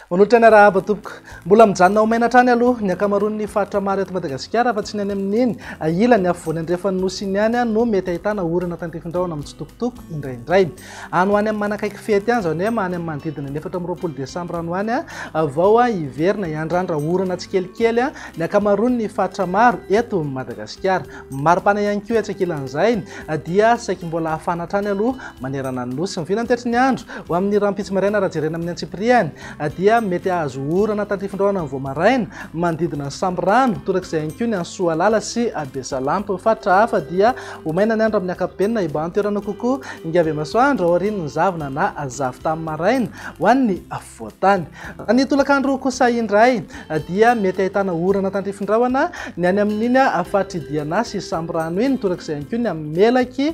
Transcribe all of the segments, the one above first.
Manolotra ny arahaba tompoko. Mbola mijanona ho maina hatrany aloha ny ankamaroan'ny faritra maro eto Madagasikara fa tsy ny any amin'iny ilany afovoany andrefan'ny nosy iny ihany no mety ahitana orana tandrifin-drahona mitsitokotoko indraindray. Any ho any amin'ny manakaiky fety any izany hoe any amin'ny manodidina ny 24 desambra any ho any vao hiverina hiandrandra orana tsikelikely ny ankamaroan'ny faritra maro eto Madagasikara. Maripana ihany koa etsy ankilan'izay dia saiky mbola hafana hatrany aloha manerana ny Nosy. Ny vinan'ny ny andro ho amin'ny rahampitso maraina raha jerena amin'ny antsipiriany dia mety hahazo orana tandrifin-drahona ny vao maraina manodidina ny Sambirano, torak'izay ihany koa ny any Soalala sy Besalampy. Ny faritra hafa dia ho maina ny andro amin'ny ankapobeny na hibahan-toerana kokoa ingabe masoandro aorian'ny zavona na zavon-tany maraina ho an'ny afovoan-tany. Raha ny tolakandro kosa indray dia mety ahitana orana tandrifin-drahona ny any amin'iny faritr'i Diana sy Sambirano iny, torak'izay ihany koa ny amin'ny Melaky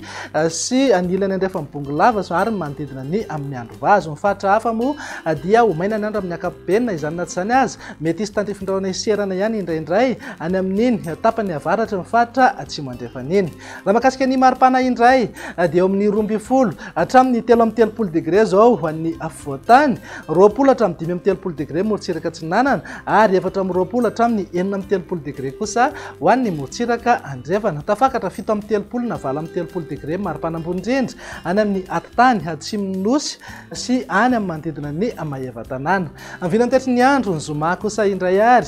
sy ny ilany andrefan'i Bongolava ary ny manodidina ny Miandrivazo. Ny faritra hafa moa dia ho maina ny andro amin'ny ankapobeny na izany na tsy izany aza, mety hisy tandrifin-drahona hiserana ihany indraindray any amin'iny tapany avaratry ny faritra atsimo andrefana iny. Raha mahakasika ny maripana indray dia eo amin'ny 12 hatramin'ny 33 degre izao ho an'ny afovoan-tany, 20 hatramin'ny 35 degre morontsiraka atsinanana ary 24 hatramin'ny 36 degre kosa ho an'ny morontsiraka andrefana. Tafakatra 37 na 38 degre maripana ambony indrindra any amin'ny atitany atsimon'ny Nosy sy any amin'ny manodidina ny Maevatanàna. Ny vinantetry ny andro, ny zoma kosa indray ary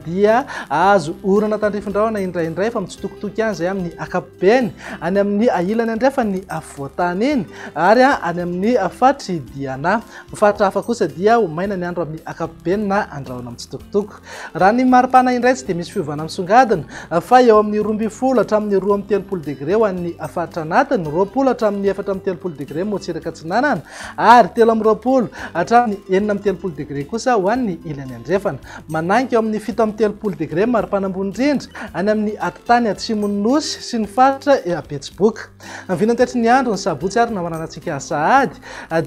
dia azo orana tandrifin-drahona indraindray fa mitsitokotoko ihany izay amin'ny ankapobeny any amin'ny ilany andrefan'ny afovoan-tany iny ary any amin'ny faritr'i Diana. Ny faritra hafa kosa dia ho maina ny andro amin'ny ankapobeny na andrahona mitsitokotoko. Raha ny maripana indray tsy dia misy fiovana misongadina fa eo amin'ny 12 hatramin'ny 32 degre ho an'ny faritra anatiny, 20 hatramin'ny 34 degre morontsiraka atsinanana ary 23 hatramin'ny 36 degre kosa ho an'ny ilany andrefana. Manainga eo amin'ny 37 degre maripana ambony indrindra any amin'ny atitany atsimon'ny Nosy sy ny faritra Betsiboka. Ny vinantetry ny andro, ny sabotsy ary namananantsika sahady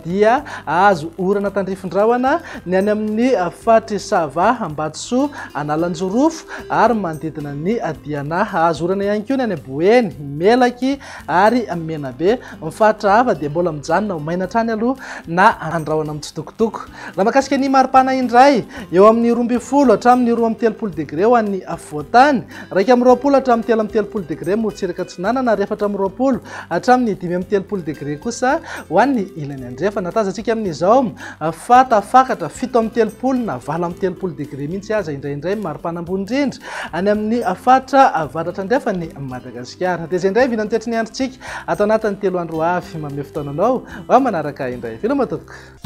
dia azo orana tandrifin-drahona ny any amin'ny faritr'i Sava, Ambatosoa, Analanjirofo ary manodidina ny Diana. Azo orana ihany koa ny any Boeny, Melaky ary Menabe. Ny faritra hafa dia mbola mijanona ho maina hatrany aloha na andrahona mitsitokotoko. Raha mahakasika ny maripana indray, eo amin'ny 12 hatramin'ny 32 degre ho an'ny afovoan-tany, 21 hatramin'ny 33 degre morontsiraka atsinanana ary 24 hatramin'ny 35 degre kosa ho an'ny ilany andrefana. Tazantsika amin'izao fa tafakatra 37 na 38 degre mihitsy aza indraindray ny maripana ambony indrindra any amin'ny faritra avaratra andrefan'i Madagasikara. Dia izay indray vinan'ny toetry ny androntsika ato anatin'ny 3 andro ho avy. Manome fotoana anao ho amin'ny manaraka indray. Veloma tompoko.